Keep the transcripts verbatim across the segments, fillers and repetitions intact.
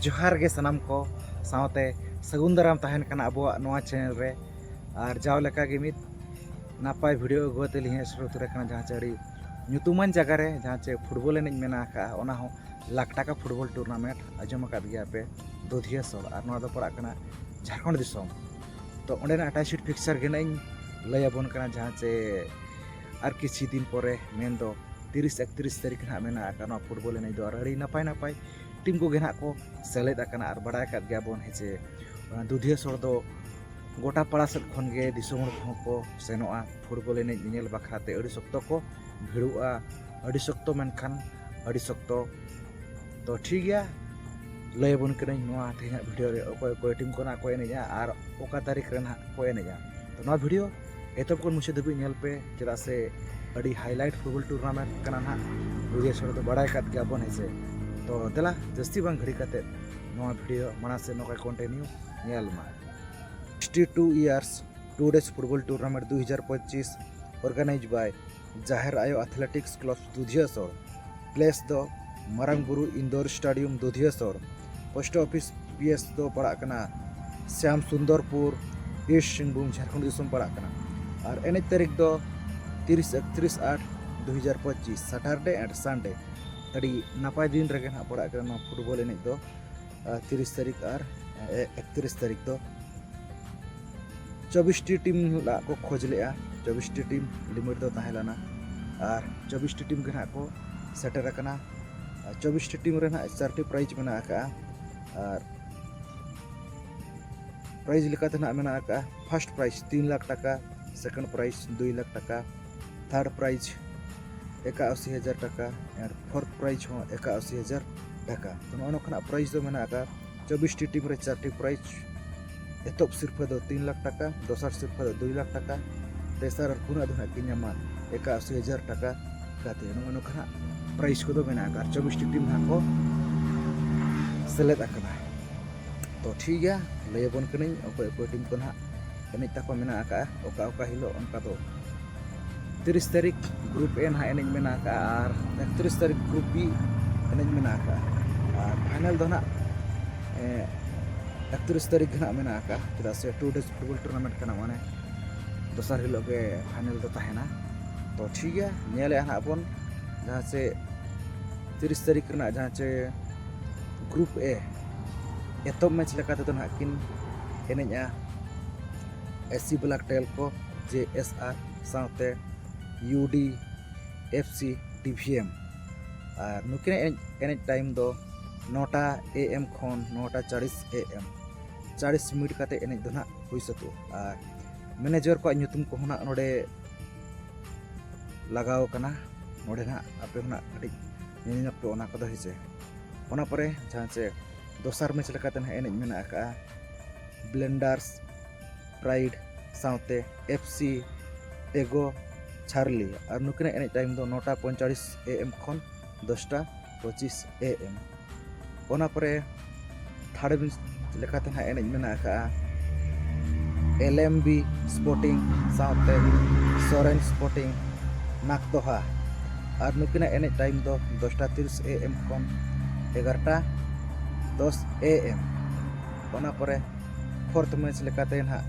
ᱡᱚᱦᱟᱨ ᱜᱮ ᱥᱟᱱᱟᱢ ᱠᱚ, ᱥᱟᱶᱛᱮ ᱥᱟᱹᱜᱩᱱ ᱫᱟᱨᱟᱢ ᱛᱟᱦᱮᱱ ᱠᱟᱱᱟ ᱟᱵᱚᱣᱟᱜ ᱱᱚᱣᱟ ᱪᱮᱱᱮᱞ ᱨᱮ᱾ ᱟᱨ ᱡᱟᱣ ᱞᱮᱠᱟ ᱜᱮ ᱢᱤᱫ ᱱᱟᱯᱟᱭ ᱵᱷᱤᱰᱤᱭᱳ ᱟᱹᱜᱩ ᱠᱟᱛᱮ ᱞᱤᱧ ᱦᱮᱡ ᱥᱮᱴᱮᱨ ᱩᱛᱟᱹᱨ ᱟᱠᱟᱱᱟ, ᱡᱟᱦᱟᱸ ᱪᱮ ᱟᱹᱰᱤ ᱧᱩᱛᱩᱢᱟᱱ ᱡᱟᱭᱜᱟ ᱨᱮ, ᱡᱟᱦᱟᱸ ᱪᱮ ᱯᱷᱩᱴᱵᱚᱞ ᱮᱱᱮᱡ ᱢᱮᱱᱟᱜ ᱟᱠᱟᱫᱼᱟ, ᱚᱱᱟ ᱦᱚᱸ ᱞᱟᱠᱷ ᱴᱟᱠᱟ ᱯᱷᱩᱴᱵᱚᱞ ᱴᱩᱨᱱᱟᱢᱮᱱᱴ, ᱟᱸᱡᱚᱢ ᱟᱠᱟᱫ ᱜᱮᱭᱟ ᱯᱮ, ᱫᱩᱫᱷᱤᱭᱟᱹ ᱥᱚᱲ, ᱟᱨ ᱱᱚᱣᱟ ᱫᱚ ᱯᱟᱲᱟᱜ ᱠᱟᱱᱟ ᱡᱷᱟᱲᱠᱷᱚᱸᱰ ᱫᱤᱥᱚᱢ᱾ ᱛᱚ ᱚᱸᱰᱮᱱᱟᱜ ᱟᱴᱷᱟᱥ ᱯᱷᱤᱠᱥᱪᱟᱨ ᱜᱮ ᱱᱟᱜ ᱤᱧ ᱞᱟᱹᱭ ᱟᱵᱚᱱ ᱠᱟᱱᱟ, ᱡᱟᱦᱟᱸ ᱪᱮ ᱟᱨ ᱠᱤᱪᱷᱩ ᱫᱤᱱ ᱯᱚᱨᱮ, ᱢᱮᱱᱫᱚ ᱛᱤᱨᱤᱥ ᱮᱠᱛᱨᱤᱥ ᱛᱟᱹᱨᱤᱠᱷ ᱱᱟᱦᱟᱜ ᱢᱮᱱᱟᱜ ᱟᱠᱟᱫ ᱱᱚᱣᱟ ᱯᱷᱩᱴᱵᱚᱞ ᱮᱱᱮᱡ ᱫᱚ᱾ ᱟᱨ ᱟᱹᱰᱤ ᱱᱟᱯᱟᱭ ᱱᱟᱯᱟᱭ ᱴᱤᱢ ᱠᱚᱜᱮ ᱱᱟᱦᱟᱜ ᱠᱚ ᱥᱮᱞᱮᱫ ᱟᱠᱟᱱᱟ᱾ ᱟᱨ ᱵᱟᱲᱟᱭ ᱟᱠᱟᱫ ᱜᱮᱭᱟᱵᱚᱱ ᱦᱮᱸ ᱪᱮ, ᱚᱱᱟ ᱫᱩᱫᱷᱤᱭᱟᱹ ᱥᱚᱲ ᱫᱚ ᱜᱚᱴᱟ ᱯᱟᱲᱟ ᱥᱮᱫ ᱠᱷᱚᱱ ᱜᱮ ᱫᱤᱥᱚᱢ ᱦᱚᱲ ᱠᱚᱦᱚᱸ ᱠᱚ ᱥᱮᱱᱚᱜᱼᱟ ᱯᱷᱩᱴᱵᱚᱞ ᱮᱱᱮᱡ ᱧᱮᱧᱮᱞ ᱵᱟᱠᱷᱨᱟ ᱛᱮ᱾ ᱟᱹᱰᱤ ᱥᱚᱠᱛᱚ ᱠᱚ ᱵᱷᱤᱲᱚᱜᱼᱟ, ᱟᱹᱰᱤ ᱥᱚᱠᱛᱚ, ᱢᱮᱱᱠᱷᱟᱱ ᱟᱹᱰᱤ ᱥᱚᱠᱛᱚ᱾ ᱛᱚ ᱴᱷᱤᱠ ᱜᱮᱭᱟ, ᱞᱟᱹᱭ ᱟᱵᱚᱱ ᱠᱟᱹᱱᱟᱹᱧ ᱱᱚᱣᱟ ᱛᱮᱦᱮᱧᱟᱜ ᱵᱷᱤᱰᱤᱭᱳ ᱨᱮ ᱚᱠᱚᱭ ᱚᱠᱚᱭ ᱴᱤᱢ ᱠᱚ ᱱᱟᱦᱟᱜ ᱠᱚ ᱮᱱᱮᱡᱼᱟ ᱟᱨ ᱚᱠᱟ ᱛᱟᱹᱨᱤᱠᱷ ᱨᱮ ᱱᱟᱦᱟᱜ ᱠᱚ ᱮᱱᱮᱡᱼᱟ᱾ ᱛᱚ ᱱᱚᱣᱟ ᱵᱷᱤᱰᱤᱭᱳ ᱮᱛᱚᱦᱚᱵ ᱠᱷᱚᱱ ᱢᱩᱪᱟᱹᱫ ᱫᱷᱟᱹᱵᱤᱡ ᱧᱮᱞ ᱯᱮ, ᱪᱮᱫᱟᱜ ᱥᱮ ᱟᱹᱰᱤ highlight ᱯᱷᱩᱴᱵᱚᱞ ᱴᱩᱨᱱᱟᱢᱮᱱᱴ ᱠᱟᱱᱟ ᱱᱟᱦᱟᱜ᱾ ᱫᱩᱫᱷᱤᱭᱟᱹ ᱥᱚᱲ ᱫᱚ ᱵᱟᱲᱟᱭ ᱟᱠᱟᱫ ᱜᱮᱭᱟᱵᱚᱱ ᱦᱮᱸ ᱥᱮ᱾ ᱛᱚ ᱫᱮᱞᱟ, ᱡᱟᱹᱥᱛᱤ ᱵᱟᱝ ᱜᱷᱟᱹᱲᱤ ᱠᱟᱛᱮ ᱱᱚᱣᱟ ᱵᱷᱤᱰᱤᱭᱳ ᱢᱟᱲᱟᱝ ᱥᱮᱫ ᱱᱚᱝᱠᱟ ᱠᱚᱱᱴᱤᱱᱤᱭᱩ ᱧᱮᱞ ᱢᱟ᱾ Sixty two years two days football tournament ᱫᱩ ᱦᱟᱡᱟᱨ ᱯᱚᱸᱪᱤᱥ, organized by ᱡᱟᱦᱮᱨ ᱟᱭᱳ ᱟᱛᱷᱞᱮᱴᱤᱠᱥ ᱠᱞᱟᱵᱽ ᱫᱩᱫᱷᱤᱭᱟᱹ ᱥᱚᱲ᱾ ᱯᱞᱮᱥ ᱫᱚ ᱢᱟᱨᱟᱝ ᱵᱩᱨᱩ ᱤᱱᱫᱳᱨ ᱥᱴᱮᱰᱤᱭᱟᱢ ᱫᱩᱫᱷᱤᱭᱟᱹ ᱥᱚᱲ᱾ ᱯᱳᱥᱴ ᱚᱯᱷᱤᱥ ᱯᱤ ᱮᱥ ᱫᱚ ᱯᱟᱲᱟᱜ ᱠᱟᱱᱟ ᱥᱭᱟᱢ ᱥᱩᱱᱫᱚᱨᱯᱩᱨ, ᱤᱥᱴ ᱥᱤᱝᱵᱷᱩᱢ, ᱡᱷᱟᱲᱠᱷᱚᱸᱰ ᱫᱤᱥᱚᱢ ᱯᱟᱲᱟᱜ ᱠᱟᱱᱟ᱾ ᱟᱨ ᱮᱱᱮᱡ ᱛᱟᱹᱨᱤᱠᱷ ᱫᱚ ᱛᱤᱨᱤᱥ ᱮᱠᱛᱨᱤᱥ ᱟᱴ ᱫᱩ ᱦᱟᱡᱟᱨ ᱯᱚᱸᱪᱤᱥ, ᱥᱟᱴᱟᱨᱰᱮ ᱮᱱᱰ ᱥᱟᱱᱰᱮ᱾ ᱟᱹᱰᱤ ᱱᱟᱯᱟᱭ ᱫᱤᱱ ᱨᱮᱜᱮ ᱱᱟᱦᱟᱜ ᱯᱟᱲᱟᱜ ᱠᱟᱱᱟ ᱱᱚᱣᱟ ᱯᱷᱩᱴᱵᱚᱞ ᱮᱱᱮᱡ ᱫᱚ᱾ ᱟᱨ ᱛᱤᱨᱤᱥ ᱛᱟᱹᱨᱤᱠᱷ ᱟᱨ, ᱮ, ᱮᱠᱛᱨᱤᱥ ᱛᱟᱹᱨᱤᱠᱷ ᱫᱚ ᱪᱚᱵᱵᱤᱥ ᱴᱤ ᱴᱤᱢ ᱞᱟᱜ ᱠᱚ ᱠᱷᱚᱡᱽ ᱞᱮᱜᱼᱟ, ᱪᱚᱵᱵᱤᱥ ᱴᱤ ᱴᱤᱢ ᱞᱤᱢᱤᱴ ᱫᱚ ᱛᱟᱦᱮᱸ ᱞᱮᱱᱟ᱾ ᱟᱨ ᱪᱚᱵᱵᱤᱥ ᱴᱤ ᱴᱤᱢ ᱜᱮ ᱱᱟᱦᱟᱜ ᱠᱚ ᱥᱮᱴᱮᱨ ᱟᱠᱟᱱᱟ᱾ ᱟᱨ ᱪᱚᱵᱵᱤᱥ ᱴᱤ ᱴᱤᱢ ᱨᱮ ᱱᱟᱦᱟᱜ ᱪᱟᱨᱴᱤ ᱯᱨᱟᱭᱤᱡᱽ ᱢᱮᱱᱟᱜ ᱟᱠᱟᱫᱼᱟ᱾ ᱟᱨ ᱯᱨᱟᱭᱤᱡᱽ ᱞᱮᱠᱟᱛᱮ ᱱᱟᱦᱟᱜ ᱢᱮᱱᱟᱜ ᱟᱠᱟᱫᱼᱟ, ᱯᱷᱟᱥᱴ ᱯᱨᱟᱭᱤᱡᱽ ᱛᱤᱱ ᱞᱟᱠᱷ ᱴᱟᱠᱟ, ᱥᱮᱠᱮᱱᱰ ᱯᱨᱟᱭᱤᱡᱽ ᱫᱩᱭ ᱞᱟᱠᱷ ᱴᱟᱠᱟ, ᱛᱷᱟᱨᱰ ᱯᱨᱟᱭᱤᱡᱽ ᱮᱠᱟᱥᱤ ᱦᱟᱡᱟᱨ ᱴᱟᱠᱟ, ᱮᱱᱰ ᱯᱷᱳᱨᱛᱷ ᱯᱨᱟᱭᱤᱡᱽ ᱦᱚᱸ ᱮᱠᱟᱥᱤ ᱦᱟᱡᱟᱨ ᱴᱟᱠᱟ᱾ ᱛᱚ ᱱᱚᱜᱼᱚ ᱱᱚᱝᱠᱟᱱᱟᱜ ᱯᱨᱟᱭᱤᱡᱽ ᱫᱚ ᱢᱮᱱᱟᱜ ᱟᱠᱟᱫᱼᱟ᱾ ᱪᱚᱵᱵᱤᱥ ᱴᱤ ᱴᱤᱢ ᱨᱮ ᱪᱟᱨᱴᱤ ᱯᱨᱟᱭᱤᱡᱽ᱾ ᱮᱛᱚᱦᱚᱵ ᱥᱤᱨᱯᱷᱟᱹ ᱫᱚ ᱛᱤᱱ ᱞᱟᱠᱷ ᱴᱟᱠᱟ, ᱫᱚᱥᱟᱨ ᱥᱤᱨᱯᱷᱟᱹ ᱫᱚ ᱫᱩᱭ ᱞᱟᱠᱷ ᱴᱟᱠᱟ, ᱛᱮᱥᱟᱨ ᱟᱨ ᱯᱩᱱᱟᱜ ᱫᱚ ᱱᱟᱦᱟᱜ ᱠᱤᱱ ᱧᱟᱢᱟ ᱮᱠᱟᱥᱤ ᱦᱟᱡᱟᱨ ᱴᱟᱠᱟ ᱠᱟᱛᱮ᱾ ᱱᱚᱜᱼᱚ ᱱᱚᱝᱠᱟ ᱱᱟᱦᱟᱜ ᱯᱨᱟᱭᱤᱡᱽ ᱠᱚᱫᱚ ᱢᱮᱱᱟᱜ ᱟᱠᱟᱫᱼᱟ᱾ ᱟᱨ ᱪᱚᱵᱵᱤᱥ ᱴᱤ ᱴᱤᱢ ᱱᱟᱦᱟᱜ ᱠᱚ ᱥᱮᱞᱮᱫ ᱟᱠᱟᱱᱟ᱾ ᱛᱚ ᱴᱷᱤᱠ ᱜᱮᱭᱟ, ᱞᱟᱹᱭ ᱟᱵᱚᱱ ᱠᱟᱹᱱᱟᱹᱧ ᱚᱠᱚᱭ ᱚᱠᱚᱭ ᱴᱤᱢ ᱠᱚ ᱱᱟᱦᱟᱜ ᱮᱱᱮᱡ ᱛᱟᱠᱚ ᱢᱮᱱᱟᱜ ᱟᱠᱟᱫᱼᱟ ᱚᱠᱟ ᱚᱠᱟ ᱦᱤᱞᱳᱜ᱾ ᱚᱱᱠᱟ ᱫᱚ ᱛᱤᱨᱤᱥ ᱛᱟᱹᱨᱤᱠᱷ ᱜᱨᱩᱯ ᱮ ᱱᱟᱦᱟᱜ ᱮᱱᱮᱡ ᱢᱮᱱᱟᱜ ᱟᱠᱟᱫᱼᱟ ᱟᱨ ᱮᱠᱛᱨᱤᱥ ᱛᱟᱹᱨᱤᱠᱷ ᱜᱨᱩᱯ ᱵᱤ ᱮᱱᱮᱡ ᱢᱮᱱᱟᱜ ᱟᱠᱟᱫᱼᱟ᱾ ᱟᱨ ᱯᱷᱟᱭᱱᱟᱞ ᱫᱚ ᱱᱟᱦᱟᱜ ᱮᱠᱛᱨᱤᱥ ᱛᱟᱹᱨᱤᱠᱷ ᱜᱮ ᱱᱟᱦᱟᱜ ᱢᱮᱱᱟᱜ ᱟᱠᱟᱫᱼᱟ, ᱪᱮᱫᱟᱜ ᱥᱮ two days football tournament ᱠᱟᱱᱟ, ᱢᱟᱱᱮ ᱫᱚᱥᱟᱨ ᱦᱤᱞᱳᱜ ᱜᱮ final ᱫᱚ ᱛᱟᱦᱮᱱᱟ᱾ ᱛᱚ ᱴᱷᱤᱠ ᱜᱮᱭᱟ, ᱧᱮᱞᱮᱫᱼᱟ ᱱᱟᱦᱟᱜ ᱵᱚᱱ ᱡᱟᱦᱟᱸ ᱪᱮ ᱛᱤᱨᱤᱥ ᱛᱟᱹᱨᱤᱠᱷ ᱨᱮᱱᱟᱜ ᱡᱟᱦᱟᱸ ᱪᱮ group A ᱮᱛᱚᱦᱚᱵ match ᱞᱮᱠᱟ ᱛᱮᱫᱚ ᱱᱟᱦᱟᱜ ᱠᱤᱱ ᱮᱱᱮᱡᱼᱟ ᱮᱥ ᱥᱤ ᱵᱞᱟᱠ ᱴᱮᱞᱠᱳ, ᱡᱮ ᱮᱥ ᱟᱨ, ᱥᱟᱶᱛᱮ ᱤᱭᱩ ᱰᱤ ᱮᱯᱷ ᱥᱤ ᱰᱤ ᱵᱷᱤ ᱮᱢ᱾ ᱟᱨ ᱱᱩᱠᱤᱱᱟᱜ ᱮᱱᱮᱡ, ᱮᱱᱮᱡ time ᱫᱚ ᱱᱚᱴᱟ ᱮ ᱮᱢ ᱠᱷᱚᱱ ᱱᱚᱴᱟ ᱪᱟᱲᱤᱥ ᱮ ᱮᱢ, ᱪᱟᱲᱤᱥ ᱢᱤᱱᱤᱴ ᱠᱟᱛᱮ ᱮᱱᱮᱡ ᱫᱚ ᱱᱟᱦᱟᱜ ᱦᱩᱭ ᱥᱟᱹᱛᱚᱜᱼᱟ᱾ ᱟᱨ manager ᱠᱚᱣᱟᱜ ᱧᱩᱛᱩᱢ ᱠᱚᱦᱚᱸ ᱱᱟᱦᱟᱜ ᱱᱚᱰᱮ ᱞᱟᱜᱟᱣ ᱟᱠᱟᱱᱟ, ᱱᱚᱰᱮ ᱱᱟᱦᱟᱜ ᱟᱯᱮ ᱦᱚᱸ ᱱᱟᱦᱟᱜ ᱠᱟᱹᱴᱤᱡ ᱧᱮᱞ ᱧᱚᱜ ᱯᱮ ᱚᱱᱟ ᱠᱚᱫᱚ, ᱦᱮᱸ ᱥᱮ᱾ ᱚᱱᱟ ᱯᱚᱨᱮ ᱡᱟᱦᱟᱸ ᱪᱮ ᱫᱚᱥᱟᱨ match ᱞᱮᱠᱟᱛᱮ ᱱᱟᱦᱟᱜ ᱮᱱᱮᱡ ᱢᱮᱱᱟᱜ ᱟᱠᱟᱫᱼᱟ ᱵᱞᱮᱱᱰᱟᱨᱥ ᱯᱨᱟᱭᱤᱰ ᱥᱟᱶᱛᱮ ᱮᱯᱷ ᱥᱤ ᱴᱮᱜᱳ ᱪᱟᱨᱞᱤ᱾ ᱟᱨ ᱱᱩᱠᱤᱱᱟᱜ ᱮᱱᱮᱡ time ᱫᱚ ᱱᱚᱴᱟ ᱯᱚᱸᱭᱛᱟᱞᱤᱥ ᱮ ᱮᱢ ᱠᱷᱚᱱ ᱫᱚᱥᱴᱟ ᱯᱚᱸᱪᱤᱥ ᱮ ᱮᱢ᱾ ᱚᱱᱟ ᱯᱚᱨᱮ third match ᱞᱮᱠᱟᱛᱮ ᱱᱟᱦᱟᱜ ᱮᱱᱮᱡ ᱢᱮᱱᱟᱜ ᱟᱠᱟᱫᱼᱟ ᱮᱞ ᱮᱢ ᱵᱤ ᱥᱯᱳᱨᱴᱤᱝ ᱥᱟᱶᱛᱮ ᱥᱚᱨᱮᱱ ᱥᱯᱳᱨᱴᱤᱝ ᱱᱟᱠᱫᱚᱦᱟ᱾ ᱟᱨ ᱱᱩᱠᱤᱱᱟᱜ ᱮᱱᱮᱡ time ᱫᱚ ᱫᱚᱥᱴᱟ ᱛᱤᱨᱤᱥ ᱮ ᱮᱢ ᱠᱷᱚᱱ ᱮᱜᱟᱨᱚᱴᱟ ᱫᱚᱥ ᱮ ᱮᱢ᱾ ᱚᱱᱟ ᱯᱚᱨᱮ fourth match ᱞᱮᱠᱟᱛᱮ ᱱᱟᱦᱟᱜ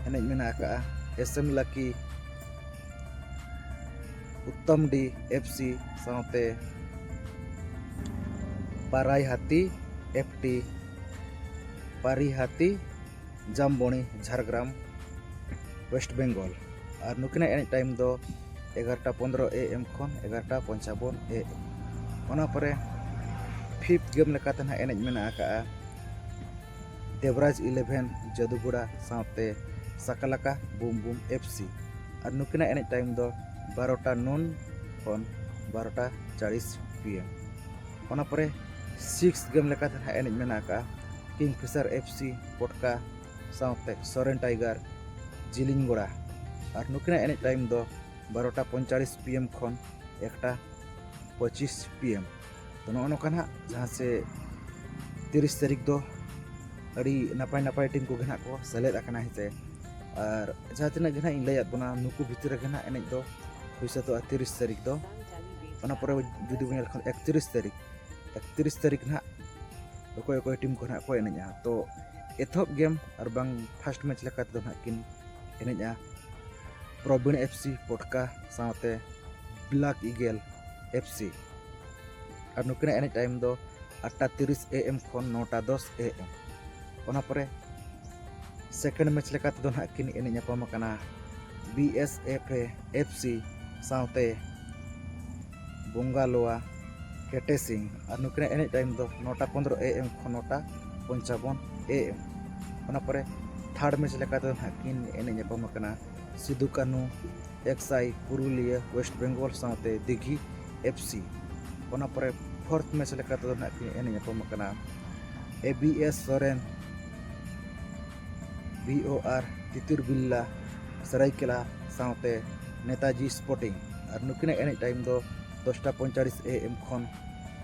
ᱮᱱᱮᱡ ᱢᱮᱱᱟᱜ ᱟᱠᱟᱫᱼᱟ ᱮᱥ ᱮᱢ ᱞᱟᱠᱤ ᱩᱛᱛᱚᱢᱰᱤ ᱮᱯᱷ ᱥᱤ ᱥᱟᱶᱛᱮ Parayhati F T, Parihati Jamboni, Jhargram, west Bengal. ᱟᱨ ᱱᱩᱠᱤᱱᱟᱜ ᱮᱱᱮᱡ time ᱫᱚ ᱮᱜᱟᱨᱚᱴᱟ ᱯᱚᱱᱫᱽᱨᱚ ᱮ ᱮᱢ ᱠᱷᱚᱱ ᱮᱜᱟᱨᱚᱴᱟ ᱯᱚᱧᱪᱟᱵᱚᱱ ᱮ ᱮᱢ᱾ ᱚᱱᱟ ᱯᱚᱨᱮ fifth game ᱞᱮᱠᱟᱛᱮ ᱱᱟᱦᱟᱜ ᱮᱱᱮᱡ ᱢᱮᱱᱟᱜ ᱟᱠᱟᱫᱼᱟ ᱫᱮᱵᱽᱨᱟᱡᱽ ᱤᱞᱮᱵᱷᱮᱱ ᱡᱟᱫᱩᱜᱚᱲᱟ ᱥᱟᱶᱛᱮ ᱥᱟᱠᱟᱞᱟᱠᱟ ᱵᱩᱢ ᱵᱩᱢ ᱮᱯᱷ ᱥᱤ᱾ ᱟᱨ ᱱᱩᱠᱤᱱᱟᱜ ᱮᱱᱮᱡ time ᱫᱚ ᱵᱟᱨᱚᱴᱟ ᱱᱩᱱ ᱠᱷᱚᱱ ᱵᱟᱨᱚᱴᱟ ᱪᱟᱲᱤᱥ ᱯᱤ ᱮᱢ᱾ ᱚᱱᱟ ᱯᱚᱨᱮ sixth game ᱞᱮᱠᱟᱛᱮ ᱱᱟᱦᱟᱜ ᱮᱱᱮᱡ ᱢᱮᱱᱟᱜ ᱟᱠᱟᱫᱼᱟ ᱠᱤᱝ ᱯᱷᱤᱥᱟᱨ ᱮᱯᱷ ᱥᱤ ᱯᱚᱴᱠᱟ ᱥᱟᱶᱛᱮ ᱥᱚᱨᱮᱱ ᱴᱟᱭᱜᱟᱨ ᱡᱤᱞᱤᱧᱜᱚᱲᱟ᱾ ᱟᱨ ᱱᱩᱠᱤᱱᱟᱜ ᱮᱱᱮᱡ time ᱫᱚ ᱵᱟᱨᱚᱴᱟ ᱯᱚᱸᱭᱛᱟᱞᱤᱥ ᱯᱤ ᱮᱢ ᱠᱷᱚᱱ ᱮᱠᱴᱟ ᱯᱚᱸᱪᱤᱥ ᱯᱤ ᱮᱢ᱾ ᱛᱚ ᱱᱚᱜᱼᱚ ᱱᱚᱝᱠᱟ ᱱᱟᱦᱟᱜ ᱡᱟᱦᱟᱸ ᱥᱮ ᱛᱤᱨᱤᱥ ᱛᱟᱹᱨᱤᱠᱷ ᱫᱚ ᱟᱹᱰᱤ ᱱᱟᱯᱟᱭ ᱱᱟᱯᱟᱭ team ᱠᱚᱜᱮ ᱱᱟᱦᱟᱜ ᱠᱚ ᱥᱮᱞᱮᱫ ᱟᱠᱟᱱᱟ, ᱦᱮᱸ ᱥᱮ᱾ ᱟᱨ ᱡᱟᱦᱟᱸ ᱛᱤᱱᱟᱹᱜ ᱜᱮ ᱱᱟᱦᱟᱜ ᱤᱧ ᱞᱟᱹᱭᱟᱫ ᱵᱚᱱᱟ, ᱱᱩᱠᱩ ᱵᱷᱤᱛᱤᱨ ᱨᱮᱜᱮ ᱱᱟᱦᱟᱜ ᱮᱱᱮᱡ ᱫᱚ ᱦᱩᱭ ᱥᱟᱹᱛᱚᱜᱼᱟ ᱛᱤᱨᱤᱥ ᱛᱟᱹᱨᱤᱠᱷ ᱫᱚ᱾ ᱚᱱᱟ ᱯᱚᱨᱮ ᱡᱩᱫᱤ ᱵᱚᱱ ᱧᱮᱞ ᱠᱷᱟᱱ ᱮᱠᱛᱤᱨᱤᱥ ᱛᱟᱹᱨᱤᱠᱷ, ᱮᱠᱛᱤᱨᱤᱥ ᱛᱟᱹᱨᱤᱠᱷ ᱱᱟᱦᱟᱜ ᱚᱠᱚᱭ ᱚᱠᱚᱭ ᱴᱤᱢ ᱠᱚ ᱱᱟᱦᱟᱜ ᱠᱚ ᱮᱱᱮᱡᱼᱟ᱾ ᱛᱚ ᱮᱛᱚᱦᱚᱵ ᱜᱮᱢ ᱟᱨ ᱵᱟᱝ ᱯᱷᱟᱥᱴ ᱢᱮᱪ ᱞᱮᱠᱟ ᱛᱮᱫᱚ ᱱᱟᱦᱟᱜ ᱠᱤᱱ ᱮᱱᱮᱡᱼᱟ ᱯᱨᱚᱵᱤᱬ ᱮᱯᱷ ᱥᱤ ᱯᱚᱴᱠᱟ ᱥᱟᱶᱛᱮ ᱵᱞᱟᱠ ᱤᱜᱮᱞ ᱮᱯᱷ ᱥᱤ᱾ ᱟᱨ ᱱᱩᱠᱤᱱᱟᱜ ᱮᱱᱮᱡ ᱴᱟᱭᱤᱢ ᱫᱚ ᱟᱴᱴᱟ ᱛᱤᱨᱤᱥ ᱮ ᱮᱢ ᱠᱷᱚᱱ ᱱᱚᱴᱟ ᱫᱚᱥ ᱮ ᱮᱢ᱾ ᱚᱱᱟ ᱯᱚᱨᱮ ᱥᱮᱠᱮᱱᱰ ᱢᱮᱪ ᱞᱮᱠᱟ ᱛᱮᱫᱚ ᱱᱟᱦᱟᱜ ᱠᱤᱱ ᱮᱱᱮᱡ ᱧᱟᱯᱟᱢ ᱟᱠᱟᱱᱟ B S F A F C ᱥᱟᱶᱛᱮ ᱵᱚᱝᱜᱟᱞᱳᱣᱟ ᱠᱮᱴᱮ ᱥᱤᱝ᱾ ᱟᱨ ᱱᱩᱠᱤᱱᱟᱜ ᱮᱱᱮᱡ ᱴᱟᱭᱤᱢ ᱫᱚ ᱱᱚᱴᱟ ᱯᱚᱱᱫᱽᱨᱚ ᱮ ᱮᱢ ᱠᱷᱚᱱ ᱱᱚᱴᱟ ᱯᱚᱧᱪᱟᱵᱚᱱ ᱮ ᱮᱢ᱾ ᱚᱱᱟ ᱯᱚᱨᱮ ᱛᱷᱟᱨᱰ ᱢᱮᱪ ᱞᱮᱠᱟ ᱛᱮᱫᱚ ᱱᱟᱦᱟᱜ ᱠᱤᱱ ᱮᱱᱮᱡ ᱧᱟᱯᱟᱢ ᱟᱠᱟᱱᱟ ᱥᱤᱫᱩ ᱠᱟᱹᱱᱦᱩ ᱮᱠᱥᱟᱭ ᱯᱩᱨᱩᱞᱤᱭᱟᱹ ᱳᱭᱮᱥᱴ ᱵᱮᱝᱜᱚᱞ ᱥᱟᱶᱛᱮ ᱫᱤᱜᱷᱤ ᱮᱯᱷ ᱥᱤ᱾ ᱚᱱᱟ ᱯᱚᱨᱮ ᱯᱷᱳᱨᱛᱷ ᱢᱮᱪ ᱞᱮᱠᱟ ᱛᱮᱫᱚ ᱱᱟᱦᱟᱜ ᱠᱤᱱ ᱮᱱᱮᱡ ᱧᱟᱯᱟᱢ ᱟᱠᱟᱱᱟ ᱮ ᱵᱤ ᱮᱥ ᱥᱚᱨᱮᱱ ᱵᱷᱤ ᱳ ᱟᱨ ᱛᱤᱛᱤᱨ ᱵᱤᱞᱞᱟ ᱥᱟᱹᱨᱟᱹᱭᱠᱮᱞᱟ ᱥᱟᱶᱛᱮ ᱱᱮᱛᱟᱡᱤ ᱥᱯᱳᱨᱴᱤᱝ᱾ ᱟᱨ ᱱᱩᱠᱤᱱᱟᱜ ᱮᱱᱮᱡ ᱴᱟᱭᱤᱢ ᱫᱚ ᱫᱚᱥᱴᱟ ᱯᱚᱸᱭᱛᱟᱞᱤᱥ ᱮ ᱮᱢ ᱠᱷᱚᱱ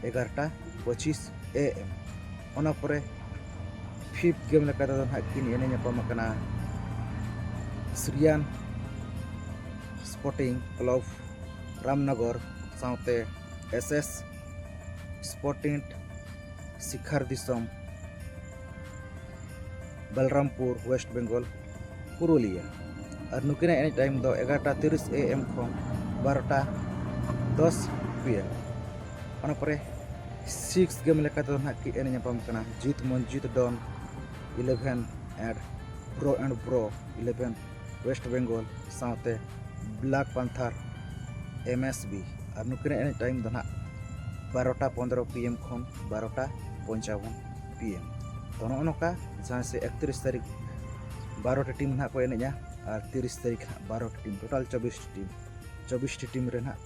ᱮᱜᱟᱨᱚᱴᱟ ᱯᱚᱸᱪᱤᱥ ᱮ ᱮᱢ᱾ ᱚᱱᱟ ᱯᱚᱨᱮ ᱯᱷᱤᱯᱛᱷ ᱜᱮᱢ ᱞᱮᱠᱟ ᱛᱮᱫᱚ ᱱᱟᱦᱟᱜ ᱠᱤᱱ ᱮᱱᱮᱡ ᱧᱟᱯᱟᱢ ᱟᱠᱟᱱᱟ ᱥᱨᱤᱭᱟᱱ ᱥᱯᱳᱨᱴᱤᱝ ᱠᱞᱟᱵᱽ ᱨᱟᱢᱱᱚᱜᱚᱨ ᱥᱟᱶᱛᱮ ᱮᱥ ᱮᱥ ᱥᱯᱳᱨᱴᱤᱝ ᱥᱤᱠᱷᱟᱨ ᱫᱤᱥᱚᱢ ᱵᱟᱞᱨᱟᱢᱯᱩᱨ ᱳᱭᱮᱥᱴ ᱵᱮᱝᱜᱚᱞ ᱯᱩᱨᱩᱞᱤᱭᱟᱹ᱾ ᱟᱨ ᱱᱩᱠᱤᱱᱟᱜ ᱮᱱᱮᱡ ᱴᱟᱭᱤᱢ ᱫᱚ ᱮᱜᱟᱨᱚᱴᱟ ᱛᱤᱨᱤᱥ ᱮ ᱮᱢ ᱠᱷᱚᱱ ᱵᱟᱨᱚᱴᱟ ᱫᱚᱥ ᱯᱤ ᱮᱢ᱾ ᱚᱱᱟ ᱯᱚᱨᱮ ᱥᱤᱠᱥ ᱜᱮᱢ ᱞᱮᱠᱟ ᱛᱮᱫᱚ ᱱᱟᱦᱟᱜ ᱠᱤᱱ ᱮᱱᱮᱡ ᱧᱟᱯᱟᱢ ᱠᱟᱱᱟ Jit Manjit don eleven and bro and bro eleven west Bengal ᱥᱟᱶᱛᱮ black panther M S B. ᱟᱨ ᱱᱩᱠᱤᱱᱟᱜ ᱮᱱᱮᱡ ᱴᱟᱭᱤᱢ ᱫᱚ ᱱᱟᱦᱟᱜ ᱵᱟᱨᱚᱴᱟ ᱯᱚᱱᱫᱽᱨᱚ ᱯᱤ ᱮᱢ ᱠᱷᱚᱱ ᱵᱟᱨᱚᱴᱟ ᱯᱚᱧᱪᱟᱵᱚᱱ ᱯᱤ ᱮᱢ᱾ ᱛᱚ ᱱᱚᱜᱼᱚ ᱱᱚᱝᱠᱟ ᱡᱟᱦᱟᱸ ᱥᱮ ᱮᱠᱛᱨᱤᱥ ᱛᱟᱹᱨᱤᱠᱷ ᱵᱟᱨᱚᱴᱤ ᱴᱤᱢ ᱱᱟᱦᱟᱜ ᱠᱚ ᱮᱱᱮᱡᱼᱟ ᱟᱨ ᱛᱤᱨᱤᱥ ᱛᱟᱹᱨᱤᱠᱷ ᱱᱟᱦᱟᱜ ᱵᱟᱨᱚᱴᱤ ᱴᱤᱢ, ᱴᱳᱴᱟᱞ ᱪᱚᱵᱵᱤᱥ ᱴᱤ ᱴᱤᱢ, ᱪᱚᱵᱵᱤᱥ ᱴᱤ ᱴᱤᱢ ᱨᱮ ᱱᱟᱦᱟᱜ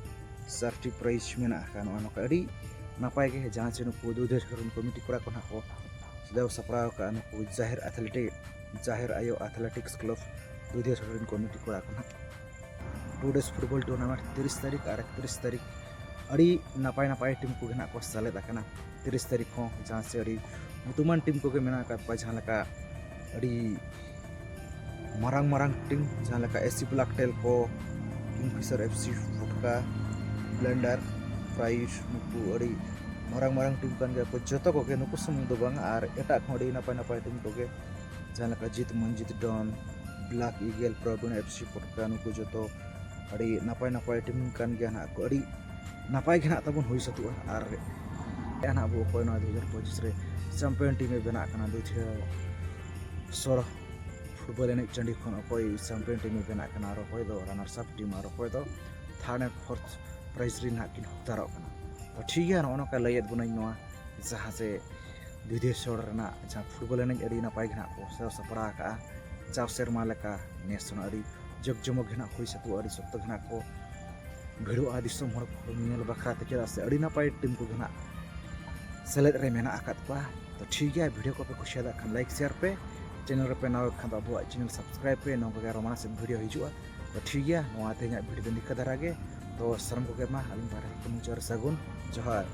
ᱪᱟᱨᱴᱤ ᱯᱨᱟᱭᱤᱡᱽ ᱢᱮᱱᱟᱜ ᱟᱠᱟᱫᱼᱟ᱾ ᱱᱚᱜᱼᱚ ᱱᱚᱝᱠᱟ ᱟᱹᱰᱤ ᱱᱟᱯᱟᱭ ᱜᱮ ᱡᱟᱦᱟᱸ ᱪᱮ ᱱᱩᱠᱩ ᱫᱩᱫᱷᱮᱥᱚᱨᱤᱱ ᱠᱚᱢᱤᱴᱤ ᱠᱚᱲᱟ ᱠᱚ ᱱᱟᱦᱟᱜ ᱠᱚ ᱥᱟᱡᱟᱣ ᱥᱟᱯᱲᱟᱣ ᱟᱠᱟᱫᱼᱟ ᱱᱩᱠᱩ ᱡᱟᱦᱮᱨ ᱟᱛᱷᱞᱮᱴᱤᱠ, ᱡᱟᱦᱮᱨ ᱟᱭᱳ ᱟᱛᱷᱞᱮᱴᱤᱠᱥ ᱠᱞᱟᱵᱽ ᱫᱩᱫᱷᱮᱥᱚᱨᱤᱱ ᱠᱚᱢᱤᱴᱤ ᱠᱚᱲᱟ ᱠᱚ ᱱᱟᱦᱟᱜ᱾ ᱴᱩ ᱰᱮᱥ ᱯᱷᱩᱴᱵᱚᱞ ᱴᱩᱨᱱᱟᱢᱮᱱᱴ ᱛᱤᱨᱤᱥ ᱛᱟᱹᱨᱤᱠᱷ ᱟᱨ ᱮᱠᱛᱨᱤᱥ ᱛᱟᱹᱨᱤᱠᱷ ᱟᱹᱰᱤ ᱱᱟᱯᱟᱭ ᱱᱟᱯᱟᱭ ᱴᱤᱢ ᱠᱚᱜᱮ ᱱᱟᱦᱟᱜ ᱠᱚ ᱥᱮᱞᱮᱫ ᱟᱠᱟᱱᱟ᱾ ᱛᱤᱨᱤᱥ ᱛᱟᱹᱨᱤᱠᱷ ᱦᱚᱸ ᱡᱟᱦᱟᱸ ᱥᱮ ᱟᱹᱰᱤ ᱧᱩᱛᱩᱢᱟᱱ ᱴᱤᱢ ᱠᱚᱜᱮ ᱢᱮᱱᱟᱜ ᱟᱠᱟᱫ ᱠᱚᱣᱟ, ᱡᱟᱦᱟᱸ ᱞᱮᱠᱟ ᱟᱹᱰᱤ ᱢᱟᱨᱟᱝ ᱢᱟᱨᱟᱝ ᱴᱤᱢ, ᱡᱟᱦᱟᱸ ᱞᱮᱠᱟ ᱮᱥᱤ ᱵᱞᱟᱠ ᱴᱮᱞ ᱠᱚ, ᱠᱤᱝᱯᱷᱤᱥᱟᱨ ᱮᱯᱷ ᱥᱤ ᱯᱷᱩᱴᱠᱟ, ᱵᱞᱮᱱᱰᱟᱨ ᱯᱨᱟᱭᱤᱥ, ᱱᱩᱠᱩ ᱟᱹᱰᱤ ᱢᱟᱨᱟᱝ ᱢᱟᱨᱟᱝ ᱴᱤᱢ ᱠᱟᱱ ᱜᱮᱭᱟ ᱠᱚ ᱡᱚᱛᱚ ᱠᱚᱜᱮ, ᱱᱩᱠᱩ ᱥᱩᱢᱩᱝ ᱫᱚ ᱵᱟᱝ, ᱟᱨ ᱮᱴᱟᱜ ᱠᱚᱦᱚᱸ ᱟᱹᱰᱤ ᱱᱟᱯᱟᱭ ᱱᱟᱯᱟᱭ ᱴᱤᱢ ᱠᱚᱜᱮ, ᱡᱟᱦᱟᱸ ᱞᱮᱠᱟ ᱡᱤᱛ ᱢᱚᱱᱡᱤᱛ ᱰᱚᱱ, ᱵᱞᱟᱠ ᱤᱜᱮᱞ, ᱯᱨᱚᱵᱤᱬ ᱮᱯᱷ ᱥᱤ ᱯᱚᱴᱠᱟ, ᱱᱩᱠᱩ ᱡᱚᱛᱚ ᱟᱹᱰᱤ ᱱᱟᱯᱟᱭ ᱱᱟᱯᱟᱭ ᱴᱤᱢ ᱠᱟᱱ ᱜᱮᱭᱟ ᱱᱟᱦᱟᱜ ᱠᱚ, ᱟᱹᱰᱤ ᱱᱟᱯᱟᱭ ᱜᱮ ᱱᱟᱦᱟᱜ ᱛᱟᱵᱚᱱ ᱦᱩᱭ ᱥᱟᱹᱛᱩᱜᱼᱟ᱾ ᱟᱨ ᱱᱟᱦᱟᱜ ᱟᱵᱚ ᱚᱠᱚᱭ ᱱᱚᱣᱟ ᱫᱩ ᱦᱟᱡᱟᱨ ᱯᱚᱸᱪᱤᱥ ᱨᱮ ᱪᱟᱢᱯᱤᱭᱟᱱ ᱴᱤᱢ ᱮ ᱵᱮᱱᱟᱜ ᱠᱟᱱᱟ, ᱫᱩᱫᱷᱤᱭᱟ ᱥᱚᱲ ᱯᱷᱩᱴᱵᱚᱞ ᱮᱱᱮᱡ ᱴᱟᱺᱰᱤ ᱠᱷᱚᱱ ᱚᱠᱚᱭ ᱪᱟᱢᱯᱤᱭᱟᱱ ᱴᱤᱢ ᱮ ᱵᱮᱱᱟᱜ ᱠᱟᱱᱟ, ᱟᱨ ᱚᱠᱚᱭ ᱫᱚ ᱨᱟᱱᱟᱨᱥ ᱟᱯ ᱴᱤᱢ, ᱟᱨ ᱚᱠᱚᱭ ᱫᱚ ᱛᱷᱟᱨᱰ ᱮᱱᱰ ᱯᱷᱳᱨᱛᱷ ᱯᱨᱟᱭᱤᱡᱽ ᱨᱮ ᱱᱟᱦᱟᱜ ᱠᱤᱱ ᱦᱚᱠᱫᱟᱨᱚᱜ ᱠᱟᱱᱟ᱾ ᱛᱚ ᱴᱷᱤᱠ ᱜᱮᱭᱟ, ᱱᱚᱜᱼᱚ ᱱᱚᱝᱠᱟ ᱞᱟᱹᱭᱮᱫ ᱵᱚᱱᱟᱹᱧ ᱱᱚᱣᱟ, ᱡᱟᱦᱟᱸ ᱡᱮ ᱵᱤᱫᱮᱥᱚᱲ ᱨᱮᱱᱟᱜ ᱡᱟᱦᱟᱸ ᱯᱷᱩᱴᱵᱚᱞ ᱮᱱᱮᱡ ᱟᱹᱰᱤ ᱱᱟᱯᱟᱭ ᱜᱮ ᱱᱟᱦᱟᱜ ᱠᱚ ᱥᱟᱡᱟᱣ ᱥᱟᱯᱲᱟᱣ ᱟᱠᱟᱫᱼᱟ᱾ ᱡᱟᱣ ᱥᱮᱨᱢᱟ ᱞᱮᱠᱟ ᱱᱮᱥ ᱦᱚᱸ ᱟᱹᱰᱤ ᱡᱟᱠ ᱡᱚᱢᱚᱠ ᱜᱮ ᱱᱟᱦᱟᱜ ᱦᱩᱭ ᱥᱟᱹᱛᱩᱜᱼᱟ, ᱟᱹᱰᱤ ᱥᱚᱠᱛᱚ ᱜᱮ ᱱᱟᱦᱟᱜ ᱠᱚ ᱵᱷᱤᱲᱚᱜᱼᱟ ᱫᱤᱥᱚᱢ ᱦᱚᱲ ᱠᱚ ᱧᱮᱞ ᱵᱟᱠᱷᱨᱟ ᱛᱮ, ᱪᱮᱫᱟᱜ ᱥᱮ ᱟᱹᱰᱤ ᱱᱟᱯᱟᱭ ᱴᱤᱢ ᱠᱚᱜᱮ ᱱᱟᱦᱟᱜ ᱥᱮᱞᱮᱫ ᱨᱮ ᱢᱮᱱᱟᱜ ᱟᱠᱟᱫ ᱠᱚᱣᱟ᱾ ᱛᱚ ᱴᱷᱤᱠ ᱜᱮᱭᱟ, ᱵᱷᱤᱰᱤᱭᱳ ᱠᱚᱯᱮ ᱠᱩᱥᱤᱭᱟᱫᱟ ᱠᱷᱟᱱ ᱞᱟᱭᱤᱠ ᱥᱮᱭᱟᱨ ᱯᱮ, ᱪᱮᱱᱮᱞ ᱨᱮᱯᱮ ᱱᱟᱣᱟ ᱠᱷᱟᱱ ᱫᱚ ᱟᱵᱚᱣᱟᱜ ᱪᱮᱱᱮᱞ ᱥᱟᱵᱥᱠᱨᱟᱭᱤᱵ ᱯᱮ, ᱱᱚᱝᱠᱟ ᱜᱮ ᱟᱨᱚ ᱢᱟᱲᱟᱝ ᱥᱮᱫ ᱵᱷᱤᱰᱤᱭᱳ ᱦᱤᱡᱩᱜᱼᱟ᱾ ᱛᱚ ᱴᱷᱤᱠ ᱜᱮᱭᱟ, ᱱᱚᱣᱟ ᱛᱮᱦᱮᱧᱟᱜ ᱵᱷᱤᱰᱤᱭᱳ ᱫᱚ ᱱᱤᱝᱠᱟᱹ ᱫᱷᱟᱨᱟ ᱜᱮ᱾ ᱛᱚ ᱥᱟᱱᱟᱢ ᱠᱚᱜᱮ ᱢᱟ ᱟᱹᱞᱤᱧ ᱯᱟᱦᱴᱟ ᱠᱷᱚᱱ ᱢᱩᱪᱟᱹᱫ ᱨᱮ ᱥᱟᱹᱜᱩᱱ ᱡᱚᱦᱟᱨ᱾